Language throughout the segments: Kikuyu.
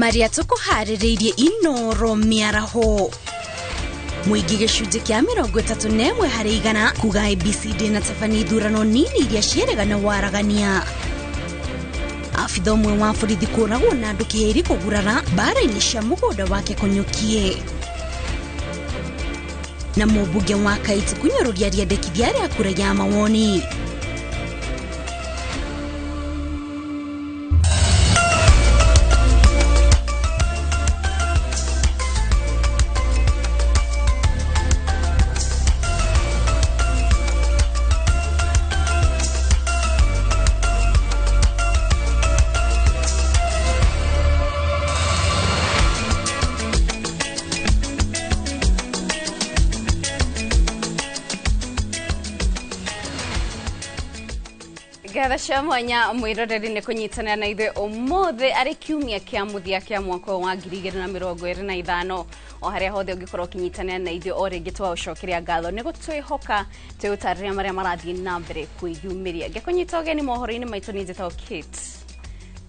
Maria tukuharĩrĩirie Inoro mĩaraho mũingĩ gĩcunjĩ kĩa 31 harĩ igana kuga ABCD na tabani ithurano nini iria ciĩrĩgana waragania. Abitha ũmwe wa borithi kũragwo na andũ kĩhĩri kũgurara mbara-inĩ cia mũgũnda wake kũnyũkie. Na mũmbunge wa Kaiti kũnyũrũria rĩendekithia rĩa kura ya mawoni. Ngatha cia mwanya mwiroreri nĩ kũnyitanĩra na ithuĩ ũmũthĩ arĩ kiumia kĩa mũthia kĩa mwaka wa 2025 o harĩa hothe ũngĩkorwo ũkĩnyitanĩra na ithuĩ o rĩngĩ twaũcokeria ngatho nĩ gũtwĩhoka twĩgũtarĩria marĩa marathiĩ na mbere kwĩyumĩria. Ngĩkũnyita ũgeni mohoro-inĩ maitũ nĩ njĩtagwo Kate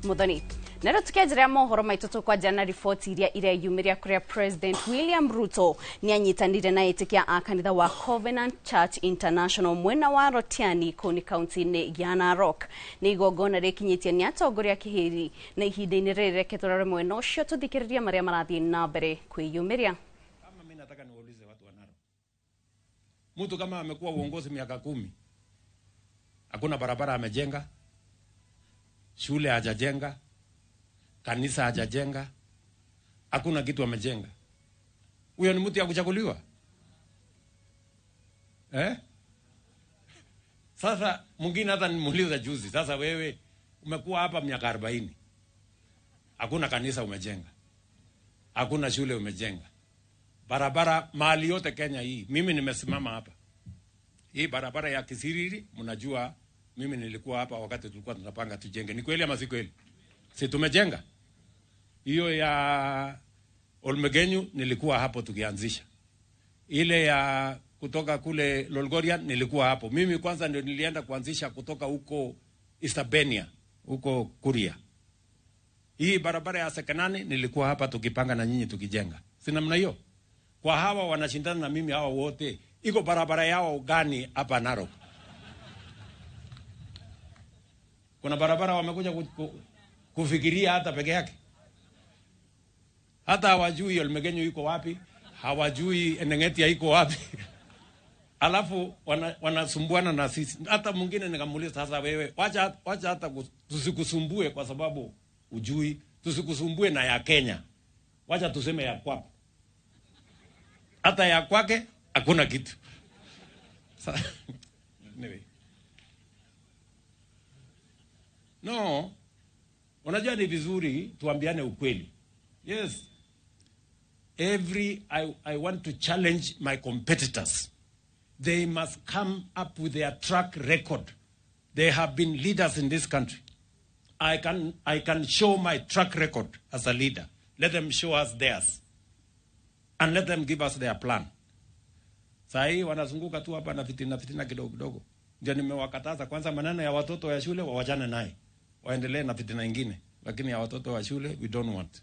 Muthoni. Na rĩu tukĩanjĩrĩra mohoro maitũ tũkwanjia na riboti iria ireyumĩria kũrĩa President William Ruto nĩ anyitanire na ĩtĩkia a kanitha wa Covenant Church International mwena wa Rotiani kũu nĩ kaunti-inĩ ya Narok. Nĩ igongona rĩkinyĩtie nĩ atongoria kĩhĩri na ihinda-inĩ rĩrĩ reke tũrore mwena ũcio tũthikĩrĩrie marĩa marathiĩ na mbere kwĩyumĩria. Kama mimi nataka niwaulize watu wa Narok, mtu kama amekuwa uongozi miaka 10, hakuna barabara amejenga, shule hajajenga, kanisa hajajenga, hakuna kitu amejenga, huyo ni mtu ya kuchaguliwa eh? Sasa mwingine hata nimuuliza juzi, sasa wewe umekuwa hapa miaka 40, hakuna kanisa umejenga, hakuna shule umejenga, barabara mahali yote Kenya hii, mimi nimesimama hapa, hii barabara ya Kisiriri, mnajua mimi nilikuwa hapa wakati tulikuwa tunapanga tujenge. Ni kweli ama si kweli? Si tumejenga? Hiyo ya Olmegenyu nilikuwa hapo tukianzisha. Ile ya kutoka kule Lolgorian nilikuwa hapo. Mimi kwanza ndio nilienda kuanzisha kutoka huko Isabenia, huko Kuria. Hii barabara ya Sekenani nilikuwa hapa tukipanga na nyinyi tukijenga. Si namna hiyo? Kwa hawa wanashindana na mimi hawa wote, iko barabara yao gani hapa Narok? Kuna barabara wamekuja kufikiria hata peke yake. Hata hawajui Olmegenyo iko wapi, hawajui Enengetia iko wapi. Alafu wanasumbuana na sisi. Hata mwingine nikamuuliza, sasa wewe wacha hata tusikusumbue kwa sababu ujui, tusikusumbue na ya Kenya. Wacha tuseme ya kwako. Hata ya kwake hakuna kitu. Anyway. No, unajua ni vizuri tuambiane ukweli. Yes. I want to challenge my competitors. They must come up with their track record. They have been leaders in this country. I can show my track record as a leader. Let them show us theirs. And let them give us their plan. Sahi wanazunguka tu hapa na fitina fitina kidogo kidogo. Ndio nimewakataza kwanza maneno ya watoto ya shule wawachane naye. Waendelee na fitina nyingine, lakini ya watoto wa shule we don't want.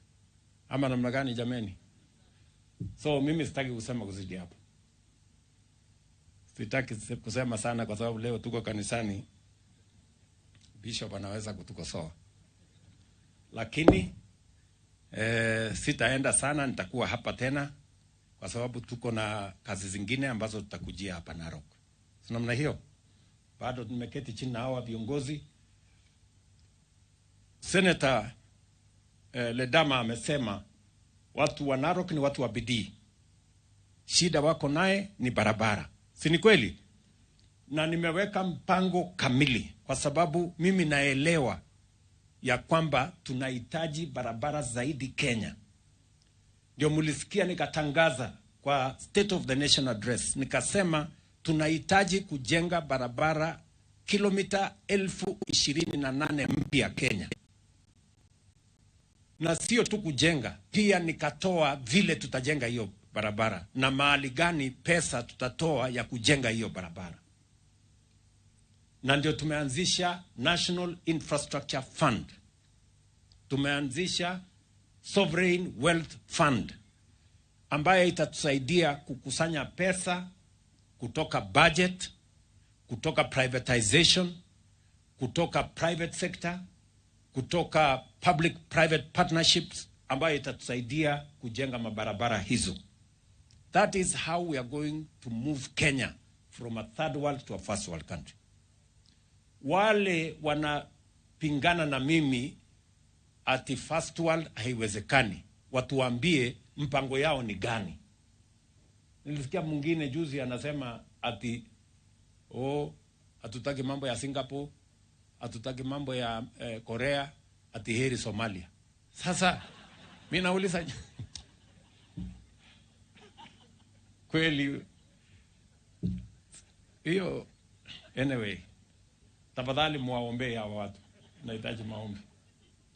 Ama namna gani jameni? So mimi sitaki kusema kuzidi hapo. Sitaki kusema sana kwa sababu leo tuko kanisani, bishop anaweza kutukosoa. Lakini sitaenda sana, nitakuwa hapa tena kwa sababu tuko na kazi zingine ambazo tutakujia hapa Narok. Si namna hiyo? Bado nimeketi chini na hawa viongozi. Senator Ledama amesema watu wa Narok ni watu wa bidii. Shida wako naye ni barabara. Si ni kweli? Na nimeweka mpango kamili kwa sababu mimi naelewa ya kwamba tunahitaji barabara zaidi Kenya. Ndio mulisikia nikatangaza kwa State of the Nation Address, nikasema tunahitaji kujenga barabara kilomita 28,000 mpya Kenya. Na sio tu kujenga, pia nikatoa vile tutajenga hiyo barabara na mahali gani pesa tutatoa ya kujenga hiyo barabara. Na ndio tumeanzisha National Infrastructure Fund. Tumeanzisha Sovereign Wealth Fund ambayo itatusaidia kukusanya pesa kutoka budget, kutoka privatization, kutoka private sector, kutoka public private partnerships ambayo itatusaidia kujenga mabarabara hizo. That is how we are going to move Kenya from a third world to a first world country. Wale wanapingana na mimi ati first world haiwezekani, watuambie mpango yao ni gani. Nilisikia mwingine juzi anasema ati oh, hatutaki mambo ya Singapore, hatutaki mambo ya Korea, ati heri Somalia. Sasa mimi nauliza kweli hiyo? Anyway, tafadhali muwaombee hawa watu, nahitaji maombi.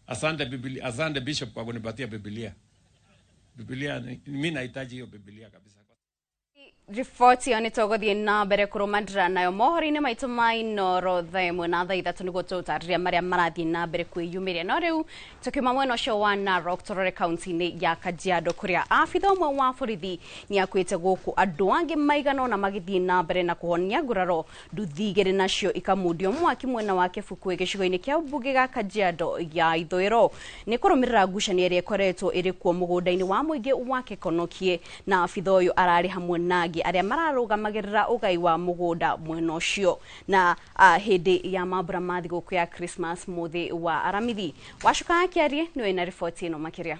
Asante Biblia, asante Bishop kwa kunipatia Biblia. Biblia, mimi nahitaji hiyo Biblia kabisa. Riboti ĩyo nĩ tũgũthiĩ na mbere kũrũmanĩrĩra nayo mohoro-inĩ maitũ ma Inoro thaa 1 na thaa 3 nĩguo tũtarĩria marĩa marathiĩ na mbere kwĩyumĩria. No rĩu tũkiuma mwena ũcio wa Narok tũrore kaunti-inĩ ya Kajiado kũrĩa abitha ũmwe wa borithi nĩ akuĩte gũkũ andũ angĩ maigana ũna magĩthiĩ na mbere na kũhonia nguraro, nduthi 2 nacio ikamundio mwaki mwena wa Kĩbukwe gĩcigo-inĩ kĩa mbunge gĩa Kajiado ya ithũĩro nĩ kũrũmĩrĩra ngucanio ĩrĩa ĩkoretwo ĩrĩ kuo mũgũnda-inĩ wa mũingĩ wa Kĩkonokie, na abitha ũyũ ararĩ hamwe na angĩ arĩa mararũgamagĩrĩra ũgai wa mũgũnda mwena ũcio. Na hĩndĩ ya mambura ma thigũkũ ya Christmas mũthĩ wa Aramithi. Wacuka Akĩarie nĩwe na riboti ĩno makĩria.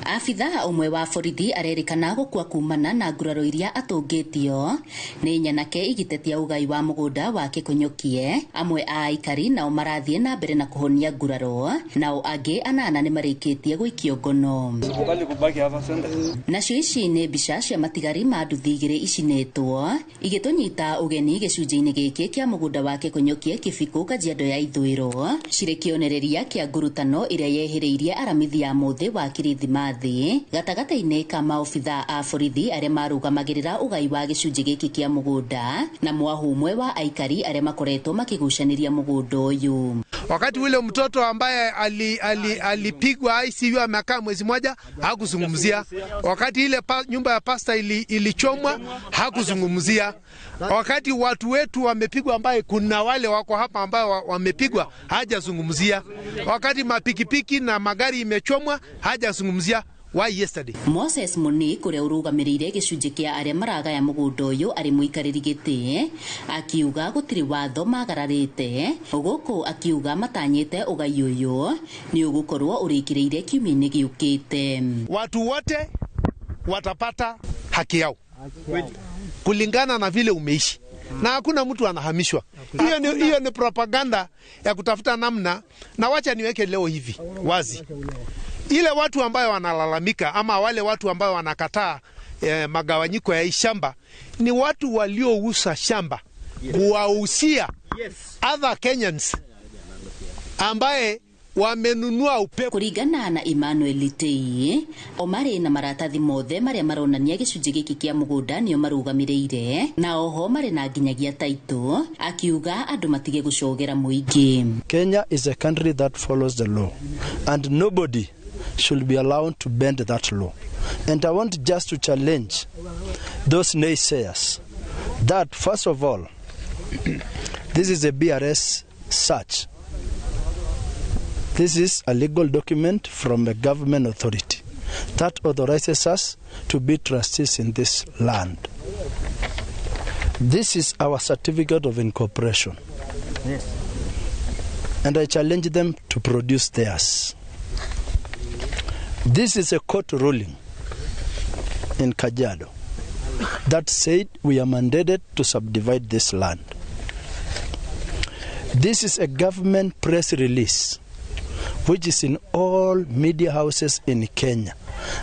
Abithaa ũmwe wa borithi arerĩkana gũkua kumana na nguraro iria atũngĩtio nĩ nyanake igĩtetia ũgai wa mũgũnda wa Kĩkũnyũkie. Amwe a aikari nao marathiĩ na mbere na kũhonia nguraro, nao angĩ 8 nĩ marĩkĩtie gũikio ngono. Nacio ici nĩ mbica cia matigari ma nduthi 2 icinĩtwo igĩtũnyita ũgeni gĩcunjĩ-inĩ gĩkĩ kĩa mũgũnda wa Kĩkũnyũkie Kĩbikũ Kajiado ya ithũĩro, cirĩ kĩonereria kĩa ngurutano ĩrĩa yehĩrĩirie Aramithi ya mũthĩ wa Kirithimathi gatagatĩ-inĩ ka maobitha a borithi arĩa marũgamagĩrĩra ũgai wa gĩcunjĩ gĩkĩ kĩa mũgũnda na mwahu ũmwe wa aikari arĩa makoretwo makĩgucanĩria mũgũnda ũyũ. Wakati ule mtoto ambaye alipigwa ICU amekaa mwezi mmoja hakuzungumzia. Wakati ile nyumba ya pasta ilichomwa hakuzungumzia. Wakati watu wetu wamepigwa, ambaye kuna wale wako hapa ambao wamepigwa, hajazungumzia. Wakati mapikipiki na magari imechomwa hajazungumzia. Why yesterday? Moses Muni kuria urugamiriire gĩcunjĩ kĩa arĩa maragaya mũgũnda ũyũ arĩ mũikarĩri gĩtĩ akiuga gũtirĩ watho magararĩte, gũkũ akiuga matanyĩte ũgai ũyũ nĩ ũgũkorwo ũrĩkĩrĩire kiumia-inĩ gĩũkĩte. Watu wote watapata haki yao kulingana na vile umeishi, na hakuna mtu anahamishwa. Hiyo ni propaganda ya kutafuta namna. Na wacha niweke leo hivi wazi, ile watu ambayo wanalalamika ama wale watu ambayo wanakataa magawanyiko ya shamba ni watu waliouza shamba kuwauzia other Kenyans ambaye wamenunua upepo. Kuringana na Emmanuel Litei, o marĩ na maratathi mothe marĩa maronania gĩcunjĩ gĩkĩ kĩa mũgũnda nĩo marũgamĩrĩire, na oho marĩ na nginyagia taitũ, akiuga andũ matige gũcogera mũingĩ. Kenya is a country that follows the law, and nobody should be allowed to bend that law. And I want just to challenge those naysayers that, first of all, this is a BRS search. This is a legal document from a government authority that authorizes us to be trustees in this land. This is our certificate of incorporation. Yes. And I challenge them to produce theirs. This is a court ruling in Kajiado that said we are mandated to subdivide this land. This is a government press release which is in all media houses in Kenya,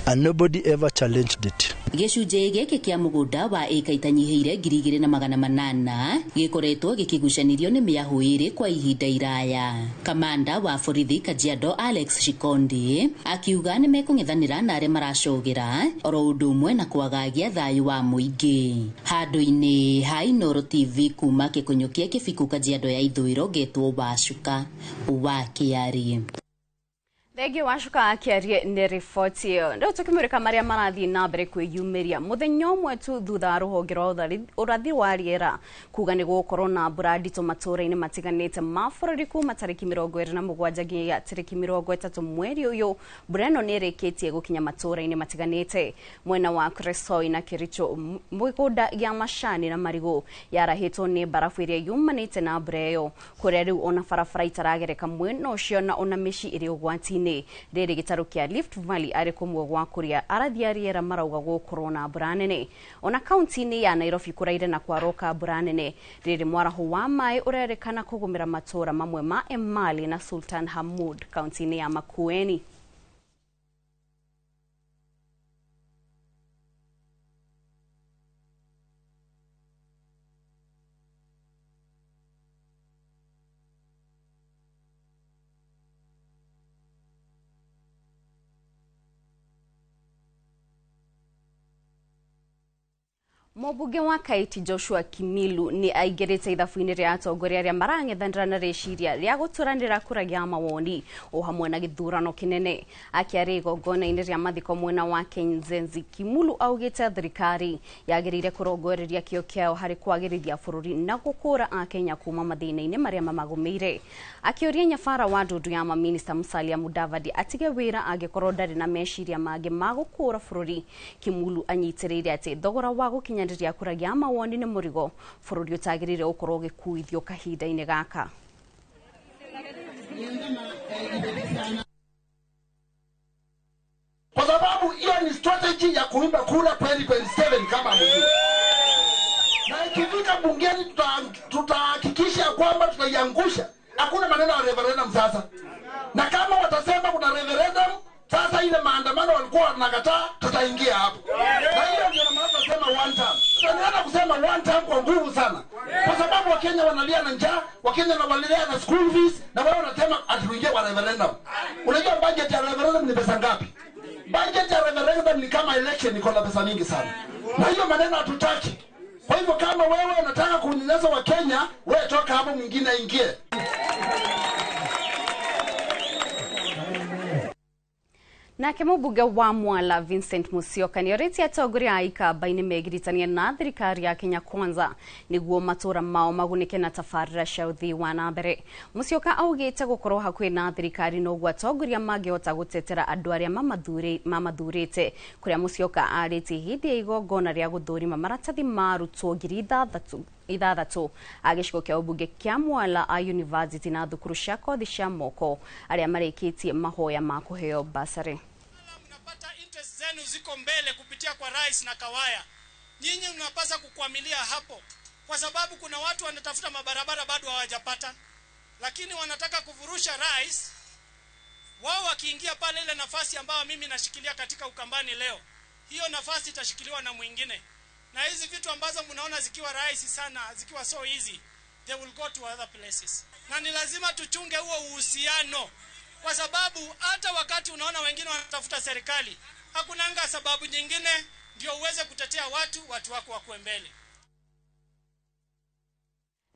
and nobody ever challenged it. Gĩcunjĩ gĩkĩ kĩa mũgũnda wa ĩka itanyihĩire 2,800 gĩkoretwo gĩkĩgucanĩrio nĩ mĩahũ ĩrĩ kwa ihinda iraya. Kamanda wa borithi Kajiado Alex Shikondi akiuga nĩ mekũng'ethanĩra na arĩa maracogera oro ũndũ ũmwe na kwagagia thayũ wa mũingĩ. Handũ-inĩ ha Inoro TV kuma Kĩkũnyũkia Kĩbikũ Kajiado ya ithũĩro, ngetwo Wacuka wa Kĩarie. Thengio wacuka akĩarie nĩ riboti ĩyo. Rĩu tũkĩmũrĩka marĩa marathiĩ na mbere kwĩyumĩria mũthenya ũmwe tu thutha wa rũhonge rwa ũrathi wa rĩera kuga nĩ gũgũkorwo na mbura nditũ matũũra-inĩ matiganĩte ma bũrũri kuma tarĩki 27 nginya tarĩki 30 mweri ũyũ. Mbura ĩno nĩ ĩrĩkĩtie gũkinya matũũra-inĩ matiganĩte mwena wa Kuresoi na Kericho. Mĩgũnda ya macani na marigũ yarahĩtwo nĩ mbarabu ĩrĩa yumanĩte na mbura ĩyo, kũrĩa rĩu ona barabara itaragereka mwena ũcio na ona mĩciĩ ĩrĩ ũgwati-inĩ. Rĩrĩ gĩtarũ kĩa Rift Valley arĩ kũmwe gwa kũrĩa arathi a rĩera marauga gũgũkorwo na mbura nene. Ona kaunti-inĩ ya Nairobi kũraire na kwaroka mbura nene. Rĩrĩ mwaraho wa maĩ ũrerĩkana kũgũmĩra matũũra mamwe ma Emali na Sultan Hamud kaunti-inĩ ya Makueni. Mũmbunge wa Kaiti Joshua Kimilu nĩ aingĩrĩte ithabu-inĩ rĩa atongoria arĩa marang'ethanĩra na rĩciria rĩa gũtũranĩra kura ya mawoni o hamwe na gĩthurano kĩnene. Akĩaria igongona-inĩ rĩa mathiko mwena wa Kenzenzi, Kimulu augĩte thirikari yagĩrĩire kũrongoreria kĩo kĩao harĩ kwagĩrithia bũrũri na gũkũra akenya kuma mathĩna-inĩ marĩa mamagũmĩire. Akĩũria nyabara wa ndundu ya maminista Musalia Mudavadi atige wĩra angĩkorwo ndarĩ na meciria mangĩ ma gũkũra bũrũri. Kimulu anyitĩrĩire atĩ thogora wa gũkinyanĩria kura ya mawoni nĩ mũrigo bũrũri ũtagĩrĩire gũkorwo ũgĩkuithio kahinda-inĩ gaka. Kwa sababu hiyo ni strategy ya kuimba kura 2027 kama mjui. Na ikifika bungeni tutahakikisha kwamba tutaiangusha. Hakuna maneno ya referendum sasa. Na kama watasema kuna referendum, sasa ile maandamano walikuwa wanakataa, tutaingia hapo. Na hiyo ndio maana tunasema one term. Tunaanza kusema one term kwa nguvu sana. Kwa sababu Wakenya wanalia na njaa, Wakenya wanalia na school fees, na wao wanasema atuingie kwa referendum. Unajua budget ya referendum ni pesa ngapi? Budget ya referendum ni kama election, iko na pesa mingi sana. Na hiyo maneno hatutaki. Kwa hivyo kama wewe unataka kunyanyasa Wakenya, wewe toka hapo, mwingine aingie. Nake mũmbunge wa Mwala Vincent Musyoka nĩorĩtie atongoria a ikamba-inĩ megiritanie na thirikari ya Kenya Kwanza nĩguo matũra mao magunĩke na tabarĩra cia ũthii wa na mbere. Musyoka augĩte gũkorwo hakuhĩ na thirikari noguo atongoria mangĩhota gũtetera andũ arĩa mamathurĩte, kũrĩa Musyoka arĩtie hĩndĩ ya igongona rĩa gũthũrima maratathi ma arutwo 6,000 a gĩcigo kĩa ũmbunge kĩa Mwala a University na thukuru cia kothi cia moko arĩa marĩkĩtie mahoya ma kũheo basarĩ. Mnapata interest zenu ziko mbele kupitia kwa rais na Kawaya. Nyinyi mnapasa kukwamilia hapo, kwa sababu kuna watu wanatafuta mabarabara bado hawajapata, lakini wanataka kuvurusha rais. Wao wakiingia pale, ile nafasi ambayo mimi nashikilia katika Ukambani leo, hiyo nafasi itashikiliwa na mwingine. Na hizi vitu ambazo mnaona zikiwa rahisi sana, zikiwa so easy, they will go to other places. Na ni lazima tuchunge huo uhusiano, kwa sababu hata wakati unaona wengine wanatafuta serikali, hakunanga sababu nyingine ndio uweze kutetea watu wako wakuwe mbele.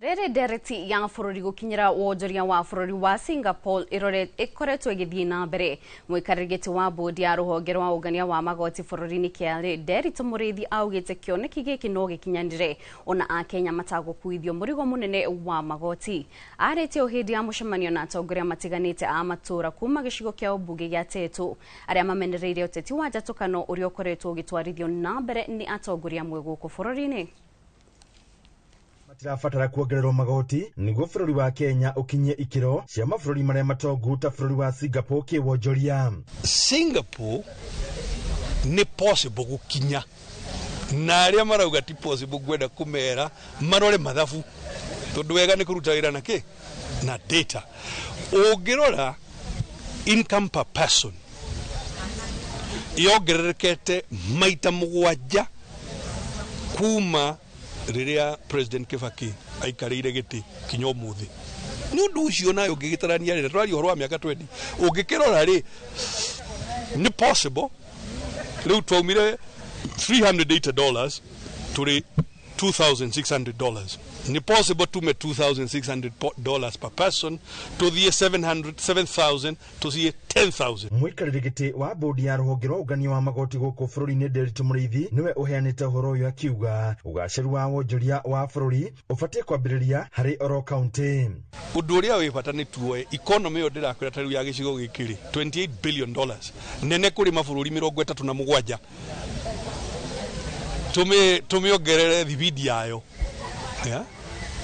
Rĩrĩ ndereti ya bũrũri gũkinyĩra wonjoria wa bũrũri wa Singapore ĩkoretwo ĩgĩthiĩ na mbere. Mũikarĩri gĩtĩ wa bodi ya rũhonge rwa ũngania wa magoti bũrũri-inĩ KRA Nderitu Mũrĩithi augĩte kĩoneki gĩkĩ no gĩkinyanĩre ona akenya matagũkuithio mũrigo mũnene wa magoti. Arĩtie o hĩndĩ ya mũcemanio na atongoria matiganĩte a matũũra kuma gĩcigo kĩa ũmbunge gĩa Tetu arĩa mamenereire ũteti wa njatũkano ũrĩa ũkoretwo ũgĩtwarithio na mbere nĩ atongoria amwe gũkũ bũrũri-inĩ. Matirabatara kuongererwo magoti niguo bũrũri wa Kenya ũkinye ikĩro cia mabũrũri marĩa matongu ta bũrũri wa Singapore kĩwonjoria. Singapore nĩ possible gũkinya, na arĩa marauga ti possible ngwenda kũmera marore mathabu, tondũ wega nĩ kũruta wĩra na kĩ na data. Ũngĩrora income per person yongererekete maita 7 kuma rĩrĩa President Kibaki aikarĩire gĩtĩ kinya ũmũthĩ. Nĩ ũndũ ũcio nayo ũngĩgĩtarania rĩrĩa tũraria ũhoro wa mĩaka 20, ũngĩkĩrora rĩ nĩ possible. Rĩu twaumire $380 tũrĩ $2,600. Nĩ possible tume $2,600 per person, tũthiĩ 700, 7,000, tũthiĩ 10,000. Mũikarĩri gĩtĩ wa bodi ya rũhonge rwa ũngania wa magoti gũkũ bũrũri-inĩ Nderitu Mũrĩithi nĩwe ũheanĩte ũhoro ũyũ akiuga ũgacĩru wa wonjoria wa bũrũri ũbatiĩ kwambĩrĩria harĩ oro kaunti. Ũndũ ũrĩa wĩ bata nĩ tuoe economy ĩyo ndĩrakwĩra ta rĩu ya gĩcigo gĩkĩ rĩ, $28 billion nene kũrĩ mabũrũri 37, tũmĩongerere thibindi yayo, yeah?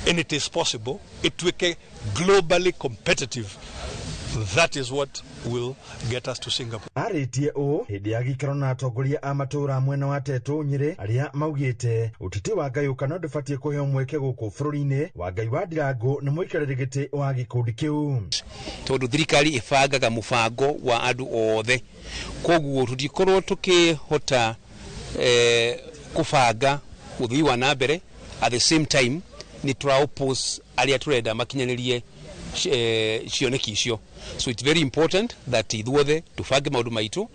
And it is possible ĩtuĩke globally competitive. That is what will get us to Singapore. Arĩtie ũũ hĩndĩ ya gĩikaro na atongoria a matũũra mwena wa Tetũ Nyĩrĩ arĩa maugĩte ũteti wa ngayũkano ndũbatiĩ kũheo mweke gũkũ bũrũri-inĩ. Wangai wa Ndirango nĩ mũikarĩri gĩtĩ wa gĩkundi kĩu. Tondũ thirikari ĩbangaga mũbango wa andũ othe, koguo tũtikorwo tũkĩhota kũbanga ũthii wa na mbere at the same time nĩ tũra oppose arĩa tũrenda makinyanĩrie cioneki icio. So it's very important that ithuothe tubange maũndũ maitũ,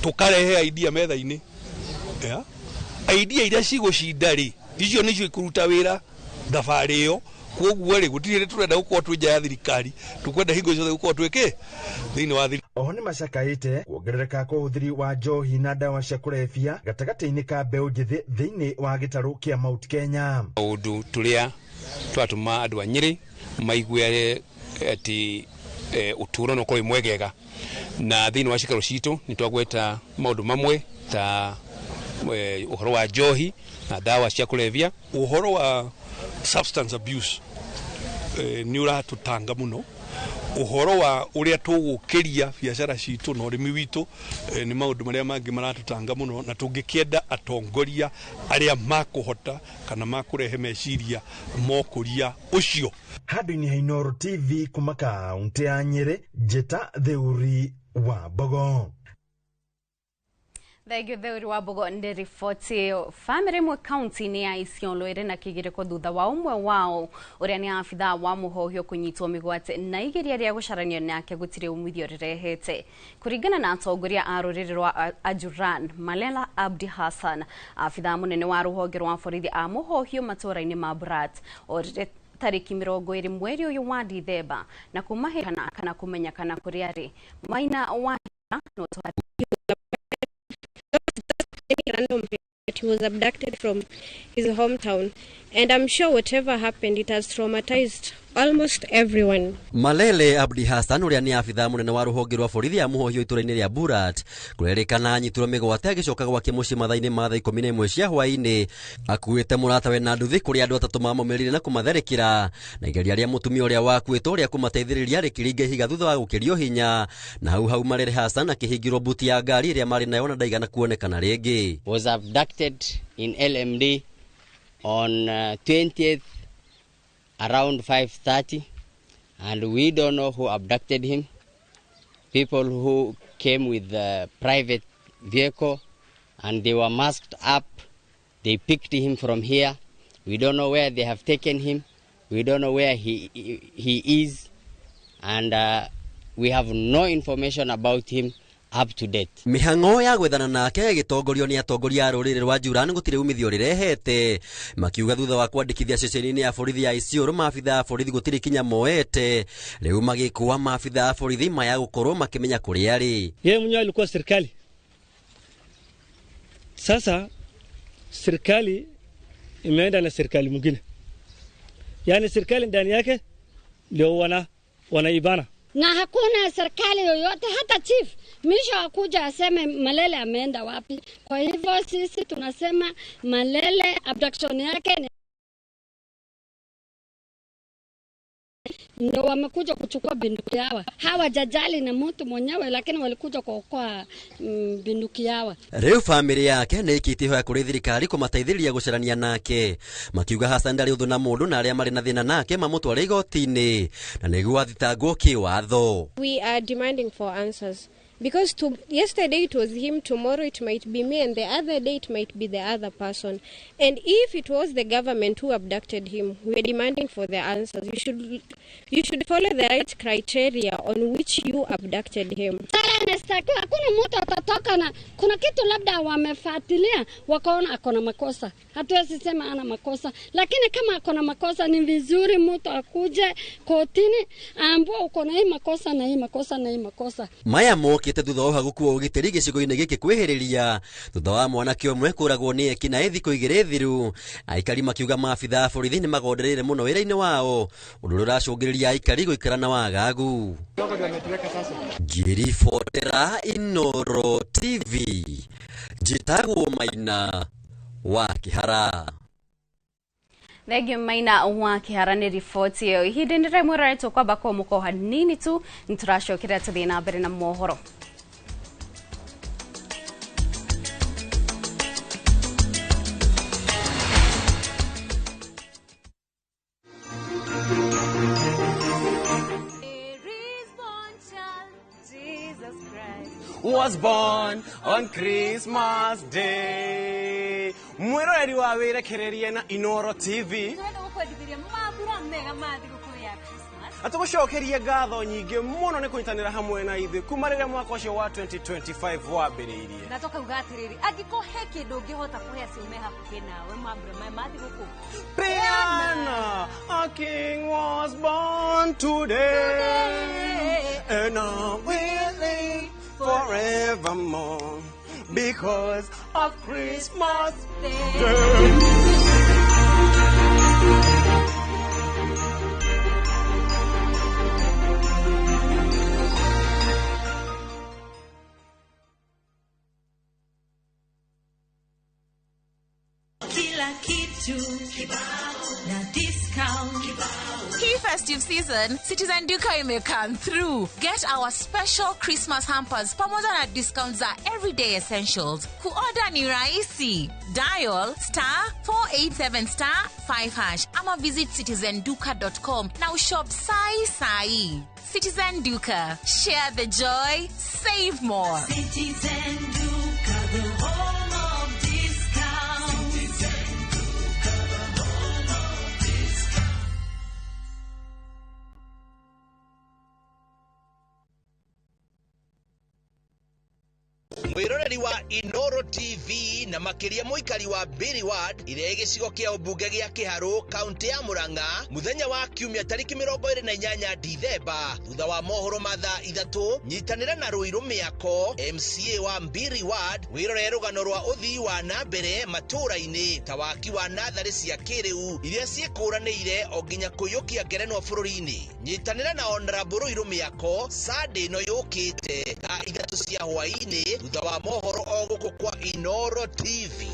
tũkarehe idea metha-inĩ, yeah? Idea iria cigũcinda rĩ, icio nĩcio ikũruta wĩra thabarĩ ĩyo. Koguo rĩ, gũtirĩ hĩndĩ tũrenda gũkorwo twĩ nja ya thirikari, tũkwenda hingo ciothe gũkorwo twĩ kĩ thĩinĩ wa thirikari. Oho nĩ macakaĩte kuongerereka kwa ũhũthĩri wa njohi na ndawa cia kũrebia gatagatĩ-inĩ ka mbeũ njĩthĩ thĩinĩ wa gĩtarũ kĩa Mount Kenya. Maũndũ tũrĩa twatũma andũ a Nyĩrĩ maigue atĩ ũtũũro no ũkorwo wĩ mwegega, na thĩinĩ wa cikaro citũ nĩ twagweta maũndũ mamwe ta ũhoro wa njohi na ndawa cia kũrebia. Ũhoro wa substance abuse nĩ ũratũtanga mũno. Ũhoro wa ũrĩa tũgũkĩria biacara citũ na ũrĩmi witũ nĩ maũndũ marĩa mangĩ maratũtanga mũno, na tũngĩkĩenda atongoria arĩa makũhota kana makũrehe meciria mokũria ũcio. Handũ-inĩ ha Inooro TV kuma kaunti ya Nyĩrĩ, Njĩta Theuri wa Mbogo. Thengio Theuri wa Mbogo nĩ riboti ĩyo. Bamĩrĩ ĩmwe kaunti-inĩ ya Isiolo ĩrĩ na kĩgirĩko thutha wa ũmwe wao ũrĩa nĩ abithaa wa mũhohio kũnyitwo mĩgwate na igeria rĩa gũcarania nake gũtirĩ umithio rĩrehete. Kũringana na atongoria a rũrĩrĩ rwa Ajuran, Malela Abdi Hassan, abithaa mũnene wa rũhonge rwa borithi a mũhohio matũũra-inĩ ma Borat, orire tarĩki 20 mweri ũyũ wa Dithemba na kuma kana kũmenya kana kũrĩa arĩ. Maina wa no random that he was abducted from his hometown, and I'm sure whatever happened, it has traumatized almost everyone. Malele Abdi Hassan ũrĩa nĩ abithaa mũnene wa rũhonge rwa borithi ya mũhohio itũũra-inĩ rĩa Burat kũrerĩkana anyitirwo mĩgwate agĩcoka gwake mũciĩ mathaa-inĩ ma thaa 11 cia hwaĩ-inĩ akuĩte mũratawe na nduthi kũrĩa andũ atatũ mamũmĩrire na kũmatharĩkĩra, na igeria rĩa mũtumia ũrĩa wakuĩtwo rĩa kũmateithĩrĩria rĩkĩringa ihiga thutha wa gũkĩrio hinya, na hau hau Malele Hassan akĩhingĩrwo buti ya ngari ĩrĩa marĩ nayo na ndaigana kuonekana rĩngĩ. Was abducted in LMD on 20th around 5:30, and we don't know who abducted him. People who came with the private vehicle and they were masked up. They picked him from here. We don't know where they have taken him. We don't know where he is, and we have no information about him up to date. Mĩhang'o ya gwethana nake ĩgĩtongorio nĩ atongoria a rũrĩrĩ rwa Juran gũtirĩ umithio rĩrehete, makiuga thutha wa kwandĩkithia ceceni-inĩ ya borithi ya Isiolo maabithaa a borithi gũtirĩ kinya moete, rĩu magĩkũa maabithaa a borithi maya gũkorwo makĩmenya kũrĩa arĩ. Yeye mwenyewe alikuwa serikali. Sasa serikali imeenda na serikali mwingine, yaani serikali ndani yake ndio wanaibana na hakuna serikali yoyote, hata chief misho akuja aseme Malele ameenda wapi. Kwa hivyo sisi tunasema Malele abduction yake ni ndio wamekuja kuchukua binduki hawa. Hawajajali na mtu mwenyewe, lakini walikuja kuokoa binduki hawa. Rĩu famĩlĩ yake nĩ ĩkĩtie ihoya kũrĩ thirikari kũmateithĩrĩria gũcarania nake, makiuga Hassan ndarĩ ũthũ na mũndũ na arĩa marĩ na thĩna nake mamũtware igoti-inĩ na nĩguo athitangwo kĩwatho. We are demanding for answers because yesterday it was him, tomorrow it might be me, and the other day it might be the other person. And if it was the government who abducted him, we are demanding for the answers. You should follow the right criteria on which you abducted him. anastakiwa, hakuna mtu atatoka na kuna kitu labda wamefuatilia wakaona ako na makosa. Hatuwezi sema ana makosa, lakini kama ako na makosa ni vizuri mtu akuje kotini aambiwe uko na hii makosa na hii makosa na hii makosa. Maya mokite thutha wa ũhagũku wa ũgitĩri gĩcigo-inĩ gĩkĩ kwĩhĩrĩria thutha wa mwanake ũmwe kũragwo nĩ ekinaĩ thikũ igĩrĩ thiru. Aikari makiuga maabitha a borithi nĩ magondereire mũno wĩra-inĩ wao, ũndũ ũrĩa ũracũngĩrĩria aikari gũikara na wagagu. Ngĩribotera Inooro TV, njĩtagwo Maina wa Kĩhara. Thengio Maina wa Kĩhara nĩ riboti ĩyo. Ihinda-inĩ rĩmwe rĩretwo kwamba kũmũka o hanini tu nĩtũracokerera tũthiĩ na mbere na mohoro. Was born on Christmas Day. Mwiroreri wa wirekererie na Inooro TV. Atũgũcokerie ngatho nyingĩ mũno nĩ kũnyitanĩra hamwe na ithuĩ kuma rĩrĩa mwaka ũcio wa 2025 wambĩrĩirie. Na tũkauga atĩrĩrĩ, angĩkorwo he kĩndũ ũngĩhota kũhe acio me hakuhĩ nawe mambura maya ma thigũkũ, Peana, a king was born today, and I will live forevermore because of Christmas Day. Kila kitu na discount. Hii festive season, Citizen Duka ime come through. Get our special Christmas hampers pamoja na discounts za everyday essentials. Kuorder ni rahisi. Dial *487*5# ama visit citizenduka.com na ushop sai sai. Citizen Duka, share the joy, save more. Citizen Duka, the home of discount. Citizen Duka, the home of discount. Mwiroreri wa Inooro TV na makiria muikari wa Mbiri Ward ĩrĩa ĩ gĩcigo kĩa ũmbunge gĩa Kĩharũ kaunti ya Murang'a muthenya wa kiumia tariki 28 Dithemba thutha wa mohoro ma thaa 3 nyitanĩra na Ruiru Mĩako MCA wa Mbiri Ward wĩrorere rũgano rwa ũthii wa na mbere matũũra-inĩ ta waki wa natharĩ cia kĩrĩu iria ciĩkũranĩire o nginya kũiyũkia ngerenwa bũrũri-inĩ. Nyitanĩra na Honorable Ruiru Mĩako Sunday ĩno yũkĩte thaa 3 cia hwaĩ-inĩ thutha wa mohoro o gũkũ kwa Inooro TV.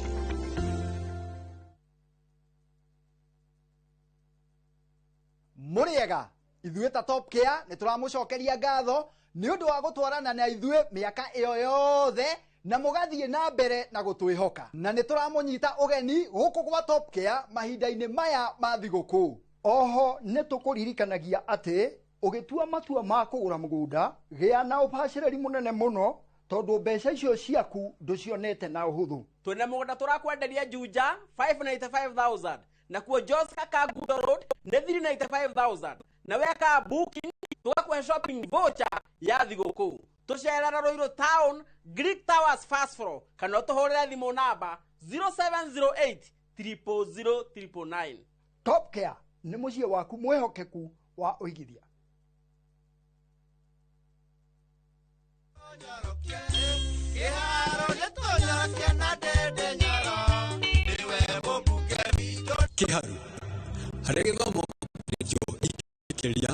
Mũrĩega ithuĩ ta Top Care nĩ tũramũcokeria ngatho nĩ ũndũ wa gũtwarana na ithuĩ mĩaka ĩyo yothe na mũgathiĩ na mbere na gũtwĩhoka, na nĩ tũramũnyita ũgeni gũkũ gwa Top Care mahinda-inĩ maya ma thigũkũ. Oho nĩ tũkũririkanagia atĩ ũgĩtua matua ma kũgũra mũgũnda gĩa na ũbacĩrĩri mũnene mũno tondũ mbeca icio ciaku ndũcionete na ũhũthũ. Twĩna mũgũnda tũrakwenderia Juja 595,000 nakuo Joska Kangundo Road nĩ 395,000 na weka booking tũgakũhe shopping voucher ya thigũkũ. Tũcerera Ruiru Town Greek Towers first floor kana ũtũhũrĩre thimũ namba 0708 000 999. Top Care nĩ mũciĩ waku mwĩhokeku wa ũigithia. Kiharu harĩa gĩthomo nĩkĩo ikĩria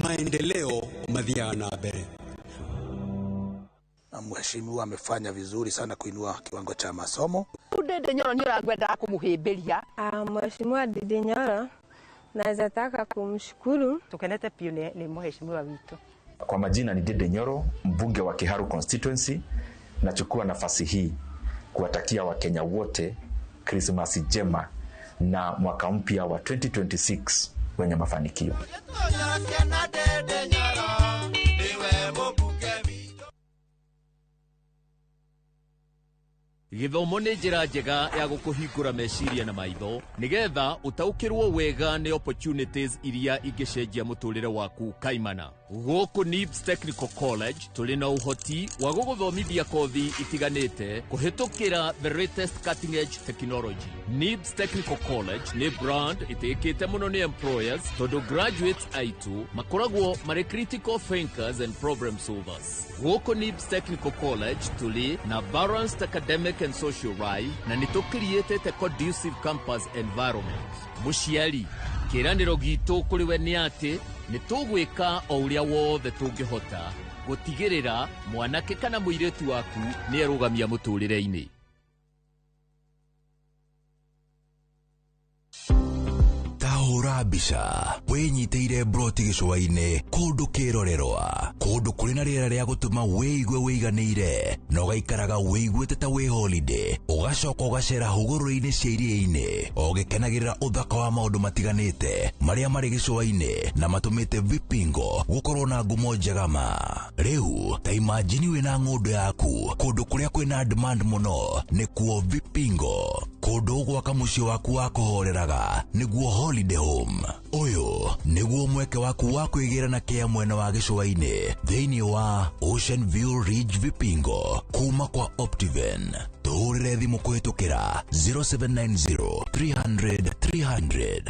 maendeleo mathiaga na mbere. Na mheshimiwa amefanya vizuri sana kuinua kiwango cha masomo. Ndindi Nyoro ni ũrangwendaga kũmũhĩmbĩria. Mheshimiwa Ndindi Nyoro naweza taka kumshukuru. Tukenete piũ ni mheshimiwa witũ. Kwa majina ni Ndindi Nyoro, mbunge wa Kiharu constituency. Nachukua nafasi hii kuwatakia Wakenya wote Krismasi njema na mwaka mpya wa 2026 wenye mafanikio. Gĩthomo nĩ njĩra njega ya gũkũhingũra meciria na maitho nĩgetha ũtaũkĩrwo wega nĩ opportunities iria ingĩcenjia mũtũrĩre waku kaimana. Gũkũ NIBS Technical College tũrĩ na ũhoti wa gũgũthomithia kothi itiganĩte kũhĩtũkĩra the latest cutting edge technology. NIBS Technical College nĩ brand ĩtĩkĩte mũno nĩ employers tondũ graduates aitũ makoragwo marĩ critical thinkers and problem solvers. Gũkũ NIBS Technical College tũrĩ na balanced academic and social life na nĩ tũkiriĩtĩte conducive campus environment. Mũciari, kĩĩranĩro gitũ kũrĩ we nĩ atĩ nĩ tũgwĩka o ũrĩa wothe tũngĩhota gũtigĩrĩra mwanake kana mũirĩtu waku nĩ erũgamia mũtũrĩre-inĩ. Tahũra mbica wĩnyitĩire broti gĩcũa-inĩ kũndũ kĩrorerwa kũndũ kũrĩ na rĩera rĩa gũtũma wĩigue wĩiganĩire na ũgaikaraga wĩiguĩte ta wĩ holiday ũgacoka ũgacera hũgũrũrũ-inĩ cia iria-inĩ ũgĩkenagĩrĩra ũthaka wa maũndũ matiganĩte marĩa marĩ gĩcũa-inĩ na matũmĩte Vipingo gũkorwo na ngumo njega ma. Rĩu ta imagine wĩna ng'ũndũ yaku kũndũ kũrĩa kwĩna demand mũno nĩkuo Vipingo, kũndũ ũgwaka mũciĩ waku wa kũhoreraga nĩguo holiday home. Ũyũ nĩguo mweke waku wa kwĩgĩra na kĩa mwena wa gĩcũa-inĩ thĩinĩ wa Ocean View Ridge Vipingo kuma kwa Optiven. Tũhũrĩre thimũ kũhĩtũkĩra 0790 300 300.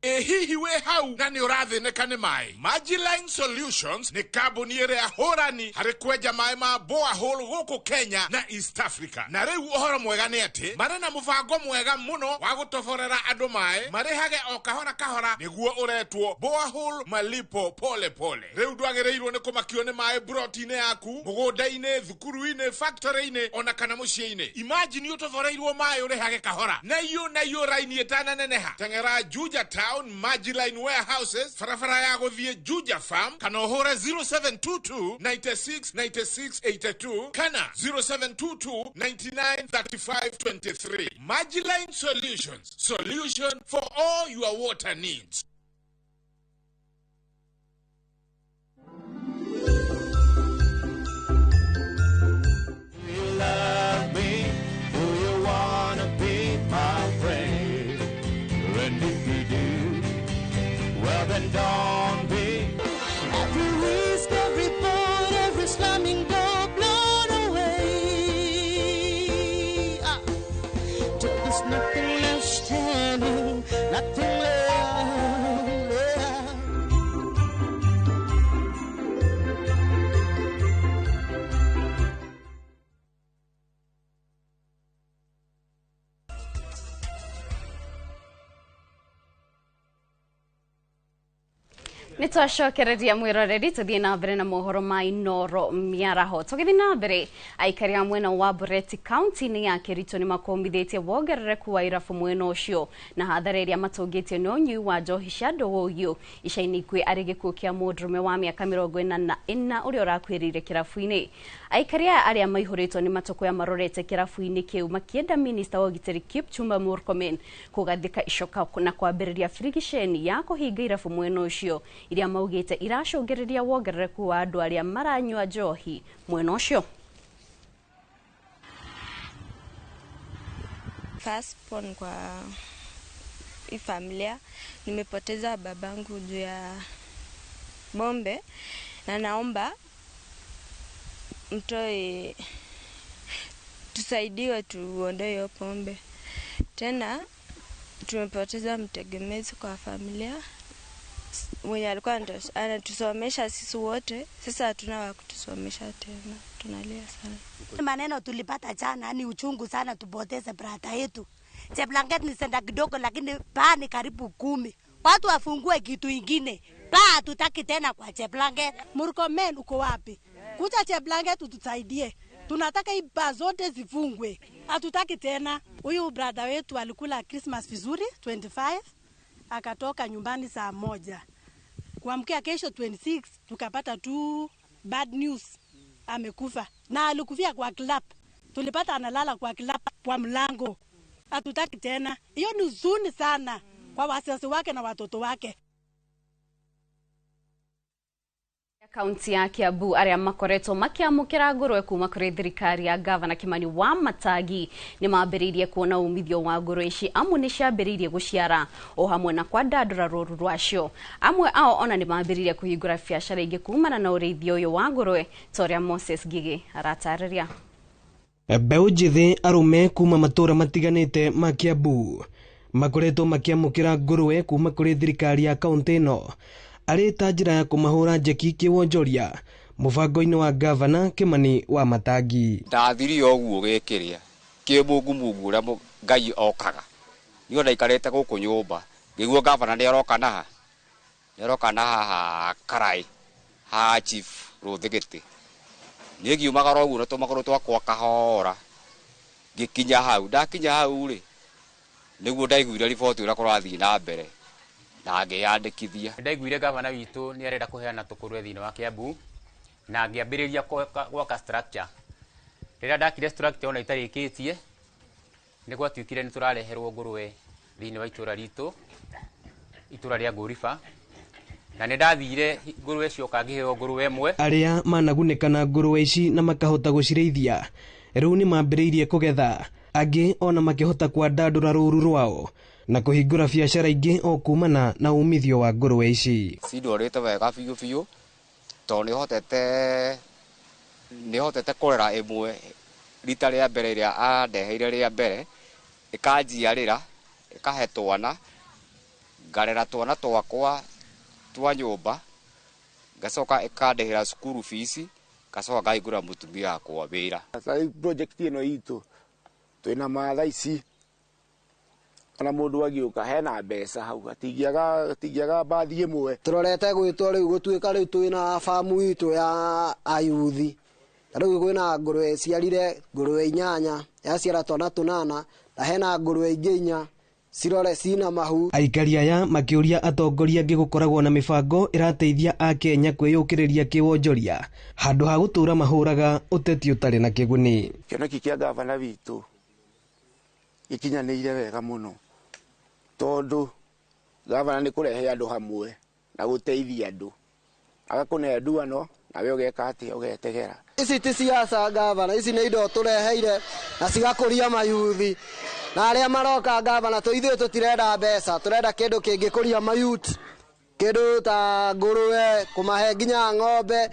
Hihi we hau na nĩ ũrathĩnĩka nĩ maĩ. Magiline Solutions nĩ kambuni ĩrĩa hũrani harĩ kwenja maĩ ma borehole gũkũ Kenya na East Africa. Na rĩu ũhoro mwega nĩ atĩ marĩ na mũbango mwega mũno wa gũtoborera andũ maĩ marĩhage o kahora kahora nĩguo ũretwo borehole malipo pole pole. Rĩu ndwagĩrĩirwo nĩ kũmakio nĩ maĩ broti-inĩ yaku, mũgũnda-inĩ, thukuru-inĩ, factory-inĩ ona kana mũciĩ-inĩ. Imagine ũtoboreirwo maĩ ũrĩhage kahora na iyo raini ĩtananeneha. Teng'era Juja Town Magiline Warehouses, barabara ya gũthiĩ Juja Farm, kana ũhũre 0722 96 96 82 kana 0722 99 35 23. Magiline Solutions, solution for all your water needs. Do you love me? Do you wanna be my friend? And if you do, well then don't be. Every risk, every board, every slamming door blown away. Till there's nothing left standing, nothing left. Nĩ twacokereria mwĩroreri tũthiĩ na mbere na mohoro ma Inoro mĩaraho. Tũgĩthiĩ na mbere, aikari a mwena wa Bureti kaunti-inĩ ya Kericho nĩ makomithĩtie wongerereku wa irabu mwena ũcio na hathara ĩrĩa matũngĩtio nĩ ũnyui wa njohi cia ndũgũgio. Ica-inĩ ikuhĩ arĩ gĩkuũ kĩa mũndũrũme wa mĩaka 44 ũrĩa ũrakuĩrĩire kĩrabu-inĩ. Aikari aya arĩa maihũrĩtwo nĩ matũkũya marorete kĩrabu-inĩ kĩu makĩenda minista wa ũgitĩri Kipchumba Murkomen kũgathĩka icoka na kwambĩrĩria birigiceni ya kũhinga irabu mwena ũcio iria maugĩte iracũngĩrĩria wongerereku wa andũ arĩa maranyua njohi mwena ũcio. First born kwa hii familia, nimepoteza babangu juu ya bombe, na naomba mtoe, tusaidiwe tuondoe hiyo pombe. Tena tumepoteza mtegemezi kwa familia mwenye alikuwa anatusomesha sisi wote, sasa hatuna wa kutusomesha tena, tunalia sana. Maneno tulipata jana ni uchungu sana, tupoteze brata yetu. Cheblanket ni senda kidogo, lakini paa ni karibu 10. Watu wafungue kitu ingine. Paa hatutaki tena kwa Cheblanket. Murkomen uko wapi? Kuja Cheblanket utusaidie. Tunataka hii baa zote zifungwe. Hatutaki tena. Huyu brother wetu alikula Christmas vizuri 25, akatoka nyumbani saa 1. Kuamkia kesho 26 tukapata tu bad news, amekufa. Na alikufia kwa club. Tulipata analala kwa club kwa mlango. Hatutaki tena. Hiyo ni huzuni sana kwa wazazi wake na watoto wake. Kaunti ya Kiambu aria makoretwo makiamukira ngũrwe kuma kuri thirikari ya gavana Kimani wa Matangi ni mambiriirie kuona umithio wa ngũrwe ici amu ni ciambiriirie guciara o hamwe na kwandandura rũru rwacio. Amwe ao ona ni mambiriirie kuhingura biacara ingi kumana na ũrĩithia ũyũ wa ngũrwe ta ũrĩa Moses Ngigĩ aratarĩria. Mbeũ njĩthĩ arũme kuma matũra matiganĩte ma Kiambu makoretwo makiamũkĩra ngũrwe kuma kũrĩ thirikari ya kaunti ĩno arĩ ta njĩra ya kũmahũra njeki kĩwonjoria mũbango-inĩ wa gavana Kimani wa Matangi. Ndathire ũguo gĩkĩrĩa kĩmungumungu ũrĩa Ngai okaga niĩ ndaikarĩte gũkũ nyũmba ngĩigua gavana nĩ aroka na haha Karai ha chief Rũthigĩtĩ. Niĩ ngiumagara ũguo na tũmagũrũ twakwa kahora ngĩkinya hau. Ndakinya hau rĩ nĩguo ndaiguire riboti ũrĩa kũrathiĩ na mbere na ngĩyandĩkithia. Ndaiguire gavana witũ nĩ arenda kũheana tũkũrwe thĩinĩ wa Kiambu na ngĩambĩrĩria gwaka structure. Rĩrĩa ndakire structure ona itarĩkĩtie nĩ gwatuĩkire nĩ tũrareherwo ngũrwe thĩinĩ wa itũra ritũ, itũra rĩa Ngũriba, na nĩ ndathire ngũrwe cioka ngĩheo ngũrwe ĩmwe. Arĩa managunĩka na ngũrwe ici na makahota gũcirĩithia rĩu nĩ mambĩrĩirie kũgetha, angĩ ona makĩhota kwandandũra rũru rwao na kũhingũra biacara ingĩ o kumana na umithio wa ngũrwe ici. Cindwarĩte wega biũ biũ tondũ nĩhotete kũrera ĩmwe rita rĩa mbere ĩrĩa andeheire rĩa mbere ĩkanjiarĩra ĩkahe twana, ngarera twana twakwa twa nyũmba, ngacoka ĩkandĩhĩra cukuru fees, ngacoka ngahingũra mũtumia wakwa wĩra. Sasa project ĩno itũ twĩna matha ici ona mũndũ agĩũka hena mbeca hau atingĩaga mbathi ĩmwe. Tũrorete gwĩtwo rĩu gũtuĩka rĩu twĩna famu itũ ya ayuthi. Rĩu kwĩna ngũrwe ciarire ngũrwe 8 yaciara twana 8 na hena ngũrwe ingĩ 4 cirore cina mahu. Aikari aya makĩũria atongoria angĩ gũkoragwo na mĩbango ĩrateithia akenya kwĩyũkĩrĩria kĩwonjoria handũ ha gũtũra mahũraga ũteti ũtarĩ na kĩguni. Kĩoneki kĩa gavana witũ gĩkinyanĩire wega mũno tondũ gavana nĩ kũrehe andũ hamwe na gũteithia andũ, agakũne nduano nawe ũgeka atĩa, ũgetegera. Ici ti siasa gavana, ici nĩ indo tũreheire na cigakũria mayuthi na arĩa maroka gavana ithuĩ tũtirenda mbeca, tũrenda kĩndũ kĩngĩkũria mayuthi, kĩndũ ta ngũrwe, kũmahe nginya ng'ombe.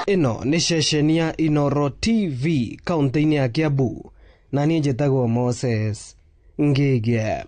Ĩno nĩ ceceni ya Inoro TV kaunti-inĩ ya Kiambu na niĩ njĩtagwo Moses Ngige.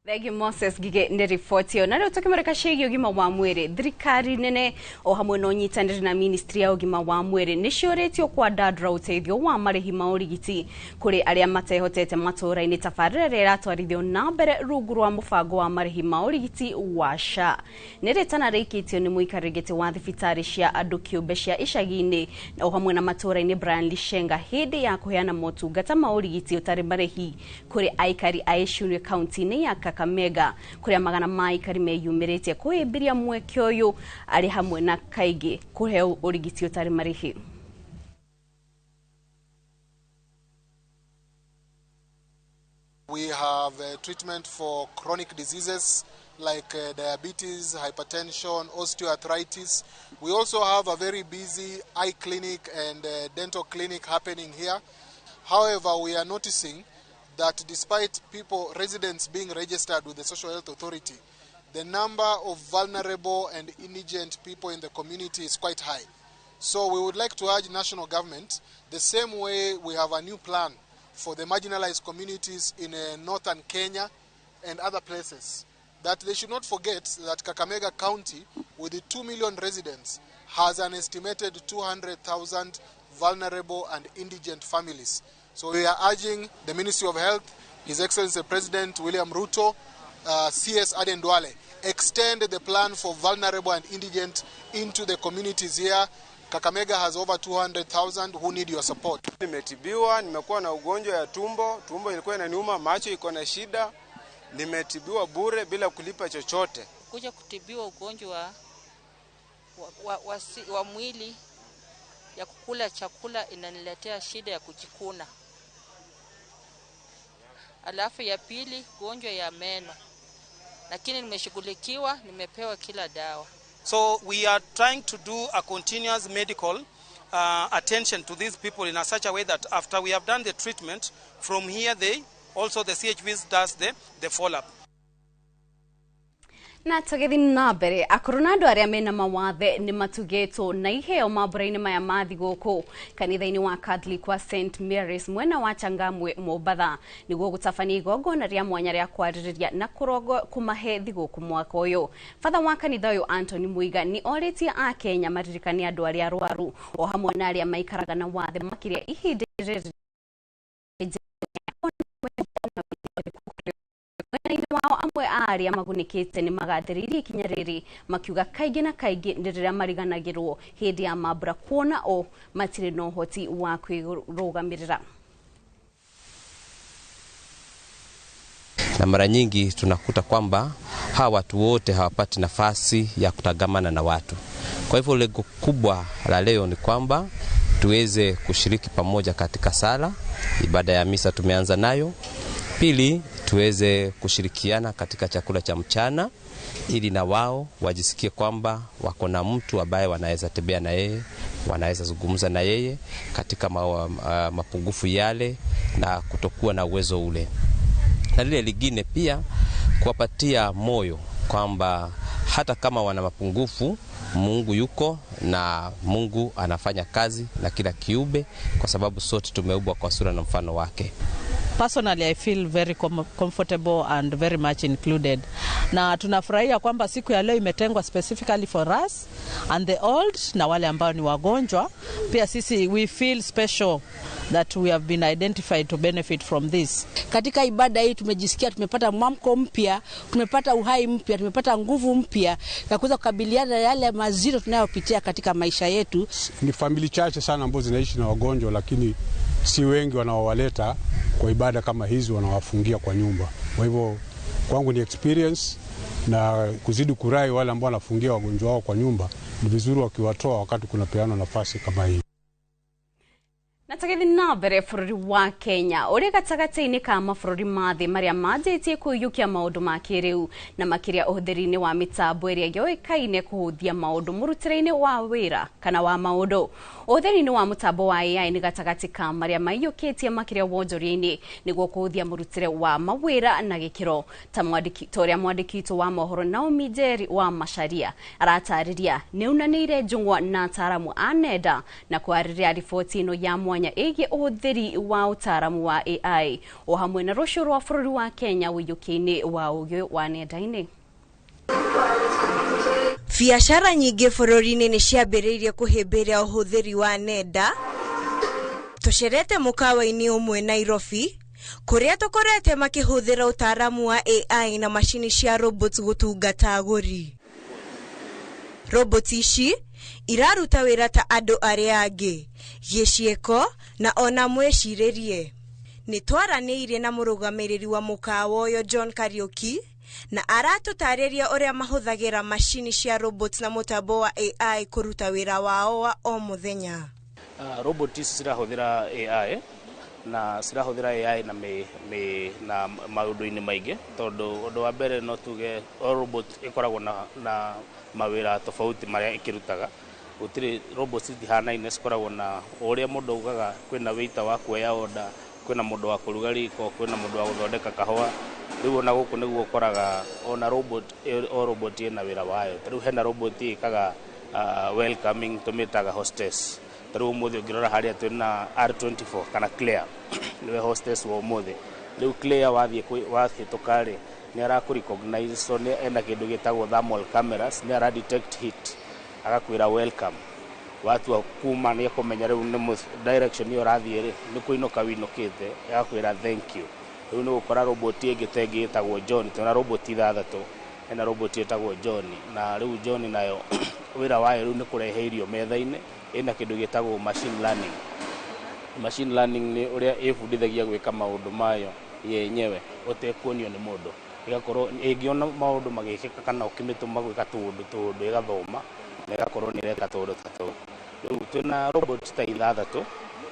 Thengi Moses Ngige nĩ riboti ĩyo. Na rĩu tũkĩmũrĩka ciĩgiĩ ũgima wa mwĩrĩ, thirikari nene o hamwe na ũnyitanĩri na ministry ya ũgima wa mwĩrĩ nĩ ciũrĩtio kwandandũra ũteithio wa marĩhi ma ũrigiti kũrĩ arĩa matehotete matũũra-inĩ, tabarĩra ĩrĩa ĩratwarithio na mbere rungu rwa mũbango wa marĩhi ma ũrigiti wa SHA. Nĩ rĩtana rĩikĩtio nĩ mũikarĩri gĩtĩ wa thibitarĩ cia andũ kĩũmbe cia icagi-inĩ o hamwe na matũũra-inĩ Brian Lishenga hĩndĩ ya kũheana motungata ma ũrigiti ũtarĩ marĩhi kũrĩ aikari a Icũnĩ kaunti-inĩ ya Kakamega kuria magana ma aikari meyumĩrĩtie kũhĩmbĩria mweke ũyũ arĩ hamwe na kaingĩ kũheo ũrigiti ũtarĩ marĩhi. We have treatment for chronic diseases like diabetes, hypertension, osteoarthritis. We also have a very busy eye clinic and dental clinic happening here. However, we are noticing that despite people, residents being registered with the Social Health Authority, the number of vulnerable and indigent people in the community is quite high. So we would like to urge national government, the same way we have a new plan for the marginalized communities in northern Kenya and other places, that they should not forget that Kakamega County, with the 2 million residents, has an estimated 200,000 vulnerable and indigent families. So we are urging the Ministry of Health, His Excellency President William Ruto, CS Aden Duale, extend the plan for vulnerable and indigent into the communities here. Kakamega has over 200,000 who need your support. Nimetibiwa, nimekuwa na ugonjwa ya tumbo, tumbo ilikuwa inaniuma, macho iko na shida. Nimetibiwa bure bila kulipa chochote. Kuja kutibiwa ugonjwa wa mwili ya kukula chakula inaniletea shida ya kujikuna. Alafu ya pili, ugonjwa ya meno. Lakini nimeshughulikiwa, nimepewa kila dawa. So we are trying to do a continuous medical attention to these people in a such a way that after we have done the treatment, from here they also the CHVs does the follow-up. Na tũgĩthiĩ na mbere, akũrũ na andũ arĩa mena mawathe nĩ matugĩtwo na iheo mambũra-inĩ maya ma thigũkũ kanitha-inĩ wa Catholic wa St Mary's mwena wa Changamwe, Mombatha, nĩguo gũtabania igongona rĩa mwanya rĩa kwarĩrĩria na kũrongo kũmahe thigũkũ mwaka ũyũ. Batha wa kanitha ũyũ Anthony Muiga nĩ orĩtie Akenya maririkane andũ arĩa arwaru o hamwe na arĩa maikaraga na wathe, makĩria ihinda rĩrĩ mwena-inĩ wao. Amwe a arĩa magunĩkĩte nĩ magathĩrĩirie ikinya rĩrĩ, makiuga kaingĩ na kaingĩ nĩ rĩrĩa mariganagĩrwo hĩndĩ ya mambura, kuona o matirĩ na ũhoti wa kwĩrũgamĩrĩra. Na mara nyingi tunakuta kwamba hawa watu wote hawapati nafasi ya kutangamana na watu. Kwa hivyo lengo kubwa la leo ni kwamba tuweze kushiriki pamoja katika sala, ibada ya misa tumeanza nayo. Pili, tuweze kushirikiana katika chakula cha mchana ili na wao wajisikie kwamba wako na mtu ambaye wanaweza tembea na yeye, wanaweza zungumza na yeye katika mapungufu yale na kutokuwa na uwezo ule. Na lile lingine pia kuwapatia moyo kwamba hata kama wana mapungufu, Mungu yuko na Mungu anafanya kazi na kila kiumbe, kwa sababu sote tumeumbwa kwa sura na mfano wake. Personally, I feel very comfortable and very much included. Na tunafurahia kwamba siku ya leo imetengwa specifically for us and the old na wale ambao ni wagonjwa. Pia sisi we feel special that we have been identified to benefit from this. Katika ibada hii tumejisikia tumepata mwamko mpya, tumepata uhai mpya, tumepata nguvu mpya ya kuweza kukabiliana na yale mazito tunayopitia katika maisha yetu. Ni familia chache sana ambazo zinaishi na wagonjwa, lakini si wengi wanaowaleta kwa ibada kama hizi, wanawafungia kwa nyumba. Kwa hivyo kwangu ni experience na kuzidi kurai wale ambao wanafungia wagonjwa wao kwa nyumba, ni vizuri wakiwatoa wakati kuna peana nafasi kama hii. Na tũgĩthiĩ na mbere, bũrũri wa Kenya ũrĩ gatagatĩ-inĩ ka mabũrũri ma thĩ marĩa manjĩtie kũiyũkia maũndũ ma kĩrĩu na makĩria ũhũthĩri-inĩ wa mĩtambo ĩrĩa yũĩkaine kũhũthia maũndũ mũrutĩre-inĩ wa wĩra kana wa maũndũ. Ũhũthĩri-inĩ wa mũtambo wa AI nĩ gatagatĩ ka marĩa maiyũkĩtie makĩria wonjoria-inĩ nĩguo kũhũthia mũrutĩre wa mawĩra na gĩkĩro, ta ũrĩa mwandĩki witũ wa mohoro Naomi Njeri wa Macharia aratarĩria. Nĩaunanĩire njũng'wa na ataaramu a nenda na kwarĩrĩria riboti ĩno ya mwanya ĩgiĩ ũhũthĩri wa ũtaaramu wa AI o hamwe na rũciũ rwa bũrũri wa Kenya ũiyũkia-inĩ wa ũgĩ wa nenda-inĩ. Biacara nyingĩ bũrũri-inĩ nĩ ciambĩrĩirie kũhĩmbĩria ũhũthĩri wa nenda. Tũcerete mũkawa-inĩ ũmwe Nairobi kũrĩa tũkorete makĩhũthĩra ũtaaramu wa AI na macini cia robots gũtungata agũri. Robot ici iraruta wĩra ta andũ arĩa angĩ gĩciĩko na ona mwĩcirĩrie. Nĩ twaranĩirie na mũrũgamĩrĩri wa mũkawa ũyũ John Kariuki na aratũtarĩria ũrĩa mahũthagĩra macini cia robots na mũtambo wa AI kũruta wĩra wao wa o mũthenya. Robot ici cirahũthĩra AI na cirahũthĩra AI na me, me, na maũndũ-inĩ maingĩ, tondũ ũndũ wa mbere no tuge o robot ĩkoragwo na mawĩra tofauti marĩa ĩkĩrutaga. Gũtirĩ robot citihanaine, cikoragwo na o ũrĩa mũndũ augaga, kwĩna waiter wa kuoya order, kwĩna mũndũ wa kũruga riko, kwĩna mũndũ wa gũthondeka kahũa. Rĩu ona gũkũ nĩguo ũkoraga ona robot, o robot ĩna wĩra wayo. Ta rĩu hena robot ĩkaga welcoming, tũmĩtaga hostess. Ta rĩu ũmũthĩ ũngĩrora harĩa twĩna R24 kana Claire, nĩwe hostess wa ũmũthĩ. Rĩu Claire wathiĩ wahĩtũka rĩ, nĩ arakũ recognize, so nĩ ena kĩndũ gĩtagwo thermal cameras, nĩ ara detect heat, agakwĩra welcome. Watua kuma nĩ ekũmenya rĩu nĩ direction ĩyo ũrathiĩ rĩ, nĩ kũinũka wĩinũkĩte, agakwĩra thank you. Rĩu nĩ gũkora robot ĩngĩ ta ĩngĩ ĩtagwo John, twĩna robot ithathatũ, hena robot ĩtagwo John, na rĩu John nayo wĩra wayo rĩu nĩ kũrehe irio metha-inĩ. Ĩna kĩndũ gĩtagwo machine learning. Machine learning nĩ ũrĩa ĩbundithagia gwĩka maũndũ mayo yenyewe ũtekuonio nĩ mũndũ, ĩgakorwo ĩngĩona maũndũ magĩkĩka kana ũkĩmĩtũma gwĩka tũũndũ tũũndũ, ĩgathoma na ĩgakorwo nĩ ĩreka tũũndũ ta tũu. Rĩu twĩna robot ta ithathatũ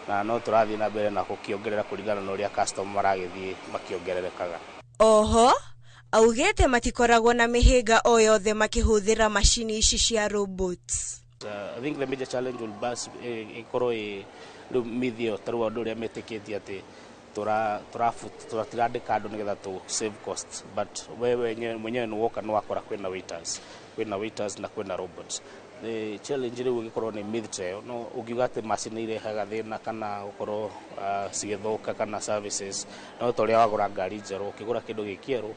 na no tũrathiĩ na mbere na gũkĩongerera kũringana na ũrĩa customer maragĩthiĩ makĩongererekaga. Oho Augĩte matikoragwo na mĩhĩnga o yothe makĩhũthĩra macini ici cia robots. I think the major challenge will bas ikorwo ĩ rĩu mithio ta rĩu andũ ũrĩa metĩkĩtie atĩ tũratirandĩka andũ nĩgetha tũ save cost, but wewe mwenyewe nĩ woka nĩ wakora kwĩna waiters na kwĩna robots. The challenge rĩu ĩgĩkorwo nĩ myth ta ĩyo, no ũngiuga atĩ macini irehaga thĩna kana gũkorwo cigĩthũka kana services, no ta ũrĩa wagũra ngari njerũ, ũkĩgũra kĩndũ gĩ kĩerũ,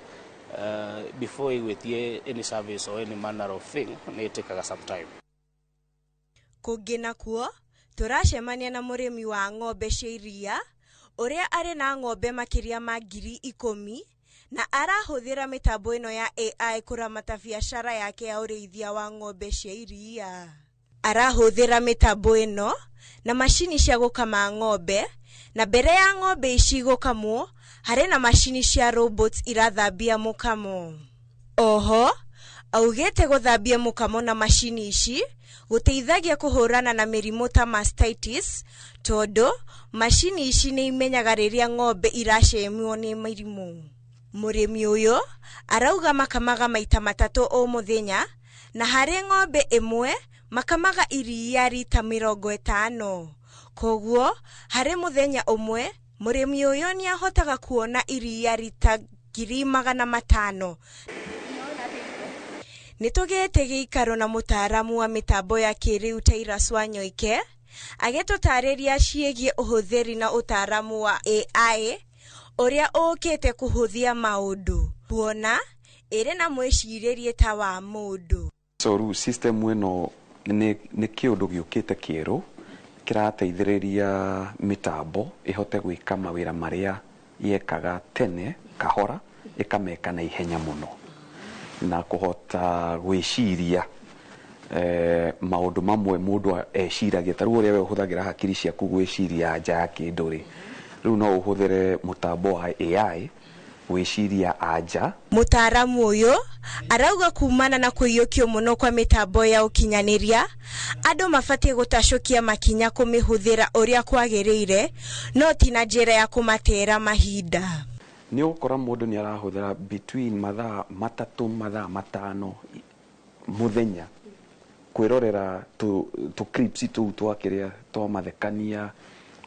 before ĩgwĩtie any service or any manner of thing, nĩ ĩtĩkaga some time. Kũngĩ nakuo tũracemania na mũrĩmi wa ng'ombe cia iria ũrĩa arĩ na ng'ombe makĩria ma 10,000 na arahũthĩra mĩtambo ĩno ya AI kũramata biacara yake ya ũrĩithia wa ng'ombe cia iria. Arahũthĩra mĩtambo ĩno na macini cia gũkama ng'ombe, na mbere ya ng'ombe ici gũkamwo harĩ na macini cia robots irathambia mũkamo. Oho augĩte gũthambia mũkamo na macini ici gũteithagia kũhũrana na mĩrimũ ta mastitis, tondũ macini ici nĩ imenyaga rĩrĩa ng'ombe iracemwo nĩ mĩrimũ. Mũrĩmi ũyũ arauga makamaga maita matatũ o mũthenya, na harĩ ng'ombe ĩmwe makamaga iria rita 50. Koguo harĩ mũthenya ũmwe mũrĩmi ũyũ nĩ ahotaga kuona iria rita 500,000. Nĩ tũgĩte gĩikaro na mũtaaramu wa mĩtambo ya kĩrĩu Tirus Wanyoike agĩtũtarĩria ciĩgiĩ ũhũthĩri na ũtaaramu wa AI ũrĩa ũkĩte kũhũthia maũndũ, kuona ĩrĩ na mwĩcirĩrie ta wa mũndũ. So rĩu system ĩno nĩ kĩũndũ gĩũkĩte kĩerũ kĩrateithĩrĩria mĩtambo ĩhote gwĩka mawĩra marĩa yekaga tene kahora, ĩkameka na ihenya mũno na kũhota gwĩciria maũndũ mamwe mũndũ eciragia. Ta rĩu ũrĩa we ũhũthagĩra hakiri ciaku gwĩciria anja ya kĩndũ rĩ, rĩu no ũhũthĩre mũtambo wa AI gwĩciria anja. Mũtaaramu ũyũ arauga kumana na kũiyũkio mũno kwa mĩtambo ya ũkinyanĩria, andũ mabatiĩ gũtacũkia makinya kũmĩhũthĩra ũrĩa kwagĩrĩire, no ti na njĩra ya kũmatera mahinda. Nĩ ũgũkora mũndũ nĩ arahũthĩra between mathaa 3, mathaa 5 mũthenya kwĩrorera tũ clips tũu twa kĩrĩa twa mathekania,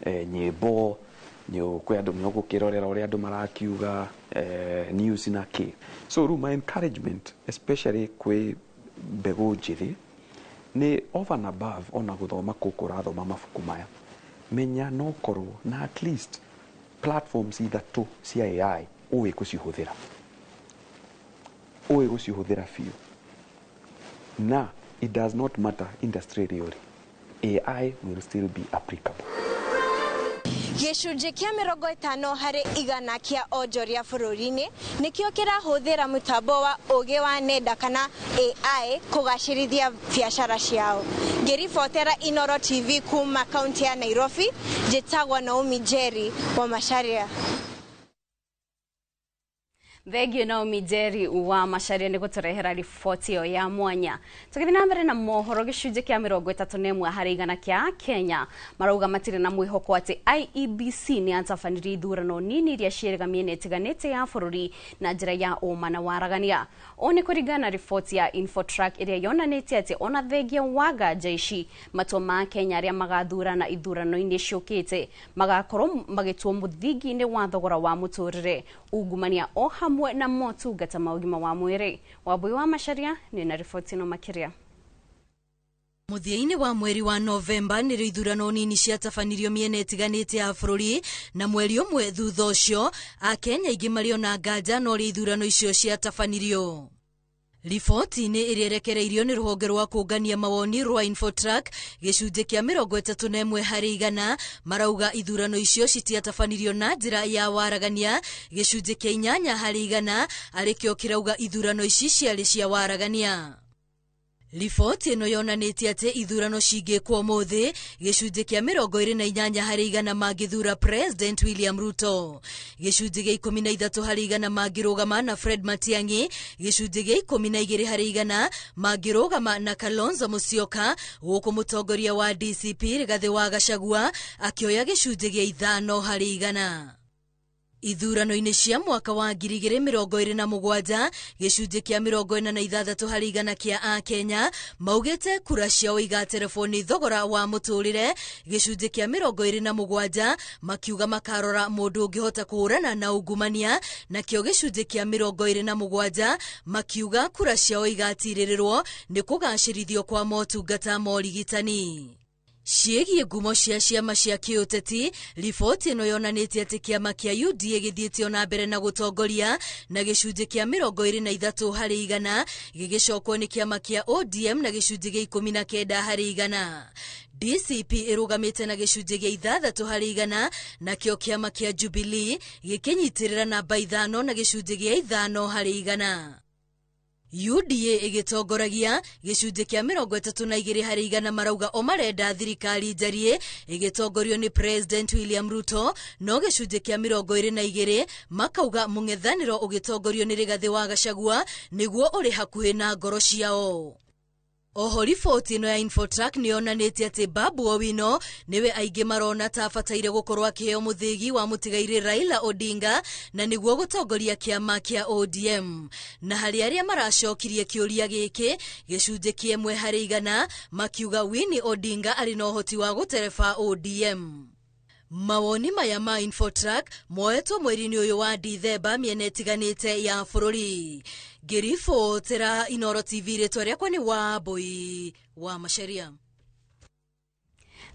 nyĩmbo kwĩ andũ nĩ ũgũkĩrorera ũrĩa andũ marakiuga, news na kĩ. So rĩu my encouragement, especially kwĩ mbegũ njĩthĩ, nĩ over and above ona gũthoma kũkũ ũrathoma mabuku maya, menya no korwo na at least platforms ithatũ cia AI ũĩ gũcihũthĩra, ũĩ gũcihũthĩra biũ. Na it does not matter industry ĩrĩa ũrĩ, AI will still be applicable. Gĩcunjĩ kĩa 50% kĩa onjoria bũrũri-inĩ nĩkĩo kĩrahũthĩra mũtambo wa ũgĩ wa nenda kana AI kũgacĩrithia biacara ciao. Ngĩribotera Inoro TV kuma kaunti ya Nairobi, njĩtagwo Naomi Njeri wa Macharia. Thengio Naomi Njeri wa Macharia nĩ gũtũrehera riboti ĩyo ya mwanya. Tũgĩthiĩ na mbere na mohoro, gĩcunjĩ kĩa 31% kĩa Kenya marauga matirĩ na mwĩhoko atĩ IEBC nĩ yatabanirie ithurano nini iria ciĩrĩga mĩena ĩtiganĩte ya bũrũri na njĩra ya ũma na waragania. Ũũ nĩ kũringana na riboti ya Infotrack ĩrĩa yonanĩtie atĩ ona thengia wa nganja ici, matua ma Kenya arĩa magathurana ithurano-inĩ ciũkĩte magakorwo magĩtuo mũthingi-inĩ wa thogora wa mũtũrĩre, ungumania o hamwe na motungata ma ũgima wa mwĩrĩ. Wambui wa Macharia nĩ na riboti ĩno makĩria. Mũthia-inĩ wa mweri wa Novemba nĩrĩo ithurano nini ciatabanirio mĩena ĩtiganĩte ya bũrũri, na mweri ũmwe thutha ũcio Akenya aingĩ marĩ ona nganja na ũrĩa ithurano icio ciatabanirio. Riboti-inĩ ĩrĩa ĩrekereirio nĩ rũhonge rwa kũngania mawoni rwa Infotrack, gĩcunjĩ kĩa 31% marauga ithurano icio citiatabanirio na njĩra ya waragania, gĩcunjĩ kĩa 8% arĩ kĩo kĩrauga ithurano ici ciarĩ cia waragania. Riboti ĩno yonanĩtie atĩ ithurano cingĩkwo ũmũthĩ, gĩcunjĩ kĩa 28% mangĩthura President William Ruto, gĩcunjĩ gĩa 13% mangĩrũgama na Fred Matiang'i, gĩcunjĩ gĩa 12% mangĩrũgama na Kalonzo Musyoka, gũkũ mũtongoria wa DCP Rigathĩ wa Gachagua akĩoya gĩcunjĩ gĩa 5%. Ithurano-inĩ cia mwaka wa 2027, gĩcunjĩ kĩa 46% kĩa Akenya maugĩte kura ciao igaterebwo nĩ thogora wa mũtũrĩre, gĩcunjĩ kĩa 27 makiuga makarora mũndũ ũngĩhota kũhũrana na ungumania, nakĩo gĩcunjĩ kĩa 27 makiuga kura ciao igatirĩrĩrwo nĩ kũgacĩrithio kwa motungata ma ũrigitani. Ciĩgiĩ ngumo cia ciama cia kĩũteti, riboti ĩno yonanĩtie atĩ kĩama kĩa UDA gĩthiĩte ona mbere na gũtongoria na gĩcunjĩ kĩa 23%, gĩgĩcokwo nĩ kĩama kĩa ODM na gĩcunjĩ gĩa 19%. DCP ĩrũgamĩte na gĩcunjĩ gĩa 6%, nakĩo kĩama kĩa Jubilee gĩkĩnyitĩrĩra namba 5 na gĩcunjĩ gĩa 5%. UDA ĩgĩtongoragia gĩcunjĩ kĩa 32% marauga o marenda thirikari njariĩ ĩgĩtongorio nĩ President William Ruto, no gĩcunjĩ kĩa 22 makauga mũng'ethanĩro ũgĩtongorio nĩ Rigathĩ wa Gachagua nĩguo ũrĩ hakuhĩ na ngoro ciao. Oho riboti ĩno ya Infotrack nĩ yonanĩtie atĩ Babu Owino nĩwe aingĩ marona ta abataire gũkorwo akĩheo mũthĩgi wa mũtigairĩ Raila Odinga na nĩguo gũtongoria kĩama kĩa ODM. Na harĩ arĩa maracokirie kĩũria gĩkĩ, gĩcunjĩ kĩa 1% makiuga Winnie Odinga arĩ na ũhoti wa gũtereba ODM. Mawoni maya ma Infotrack moetwo mweri-inĩ ũyũ wa Dithemba mĩena ĩtiganĩte ya bũrũri. Ngĩribotera Inooro TV, rĩtwa rĩakwa nĩ Wambui wa Macharia.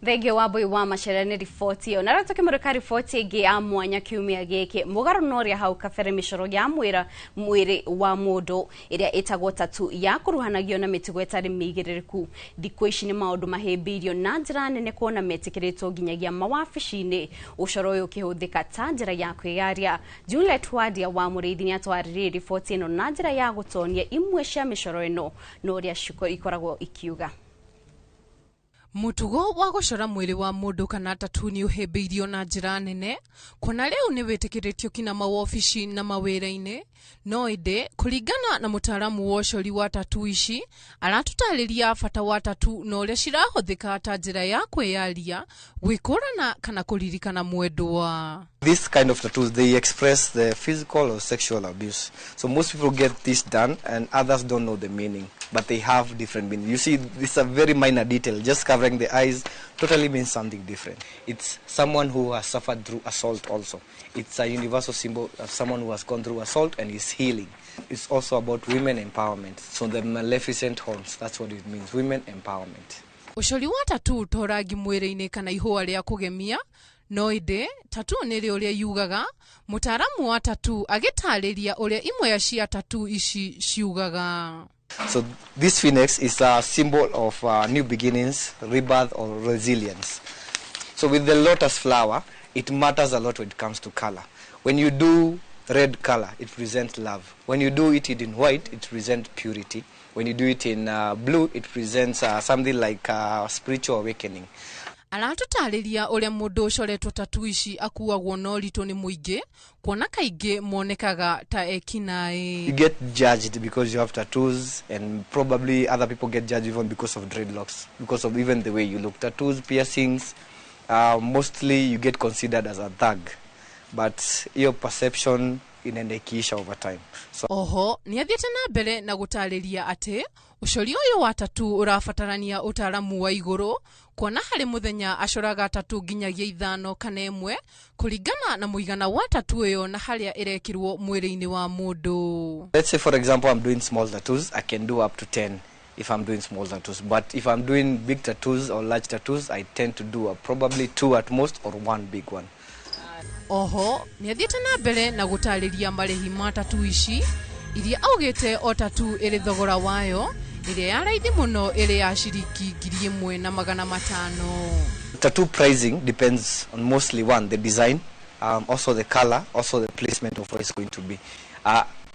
Thengio Wambui wa Macharia nĩ riboti ĩyo. Na rĩu tũkĩmũrĩka riboti ĩngĩ ya mwanya kiumia gĩkĩ, mũgarũ na ũrĩa hau kabere mĩcoro ya mwĩrĩ wa mũndũ ĩrĩa ĩtagwo tattoo ya kũruhanagio na mĩtugo ĩtarĩ mĩigĩrĩrĩku, thikũ ici nĩ maũndũ mahĩmbĩirio na njĩra nene kuona metĩkĩrĩtwo nginyagia mawabici-inĩ, ũcoro ũyũ ũkĩhũthĩka ta njĩra ya kwĩyaria. Juliet Wadia wa Mũrĩithi nĩatwarĩrĩirie riboti ĩno na njĩra ya gũtonia imwe cia mĩcoro ĩno na ũrĩa ikoragwo ikiuga. Mũtugo wa gũcora mwĩrĩ wa mũndũ kana tattoo nĩ ũhĩmbĩirio na njĩra nene, kuona rĩu nĩ wĩtĩkĩrĩtio kinya mawobici na mawĩra-inĩ. No ĩndĩ kũringana na mũtaaramu wa ũcori wa tattoo ici, aratũtarĩria bata wa tattoo na ũrĩa cirahũthĩka ta njĩra ya kwĩyaria, gwĩkũrana kana kũririkana mwendwa. This kind of tattoos, they express the physical or sexual abuse. So most people get this done and others don't know the meaning, but they have different meaning. You see, it's a very minor detail. Just covering the eyes totally means something different. It's someone who has suffered through assault also. It's a universal symbol of someone who has gone through assault and is healing. It's also about women empowerment. So the maleficent horns, that's what it means, women empowerment. Ũcori wa tattoo to rangi mwĩrĩ-inĩ kana ihũa rĩa kũgemia, no ĩndĩ tattoo nĩrĩ ũrĩa yugaga. Mũtaaramu wa tattoo agĩtarĩria ũrĩa imwe cia tattoo ici ciugaga. So this phoenix is a symbol of new beginnings, rebirth or resilience. So with the lotus flower, it matters a lot when it comes to color. When you do red color, it presents love. When you do it in white, it presents purity. When you do it in blue, it presents something like spiritual awakening. Aratũtarĩria ũrĩa mũndũ ũcoretwo tattoo ici akuagwo na ũritũ nĩ mũingĩ, kuona kaingĩ monekaga ta ekinaĩ. You get judged because you have tattoos, and probably other people get judged even because of dreadlocks, because of even the way you look. Tattoos, piercings, mostly you get considered as a thug, but your perception inaenda ikiisha over time. So oho nĩ athiĩte na mbere na gũtarĩria atĩ ũcori ũyũ wa tattoo ũrabatarania ũtaaramu wa igũrũ, kuona harĩ mũthenya acoraga tattoo nginyagia 5 kana 1 kũringana na mũigana wa tattoo ĩyo na harĩa ĩrekĩrwo mwĩrĩ-inĩ wa mũndũ. Let's say for example I'm doing small tattoos, I can do up to 10 if I'm doing small tattoos, but if I'm doing big tattoos or large tattoos, I tend to do probably 2 at most or 1 big one. Oho nĩ athiĩte na mbere na gũtarĩria marĩhi ma tattoo ici iria augĩte o tattoo ĩrĩ thogora wayo, ĩrĩa ya raithi mũno ĩrĩ ya ciringi 1,500. Tattoo pricing depends on mostly one, the design, also the color, also the placement of where it's going to be.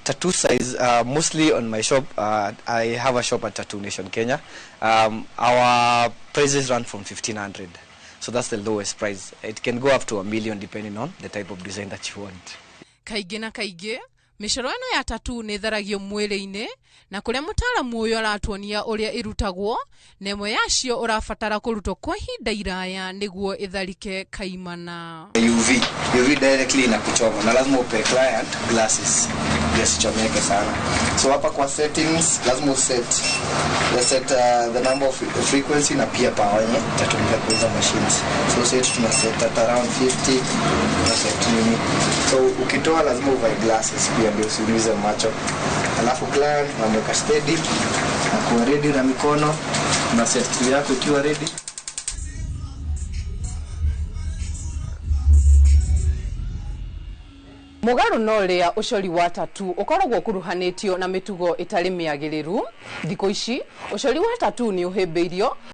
Tattoo size, mostly on my shop, I have a shop at Tattoo Nation Kenya. Our prices run from 1,500. So that's the lowest price. It can go up to 1 million depending on the type of design that you want. Kaingĩ na kaingĩ, Mĩcoro ĩno ya tattoo nĩ ĩtharagio mwĩrĩ-inĩ na kũrĩa mũtaaramu ũyũ aratuonia ũrĩa ĩrutagwo na ĩmwe yacio ũrabatara kũrutwo kwa ihinda iraya nĩguo ĩtharike kaimana. UV UV directly inakuchoma na lazima upe client glasses ndio asichomeke sana. So hapa kwa settings lazima uset set the number of frequency na pia power yenye itatumika kwa hizo machines. So set tuna set at around 50 tuna set nini. So ukitoa lazima uvae glasses pia ndio usiumize macho. Alafu client unamweka steady na kuwa ready na mikono na set kitu yako ikiwa ready. Mũgarũ na ũrĩa ũcori wa tattoo ũkoragwo ũkuruhanĩtio na mĩtugo ĩtarĩ mĩagĩrĩru, thikũ ici ũcori wa tattoo nĩ ũhĩmbĩirio.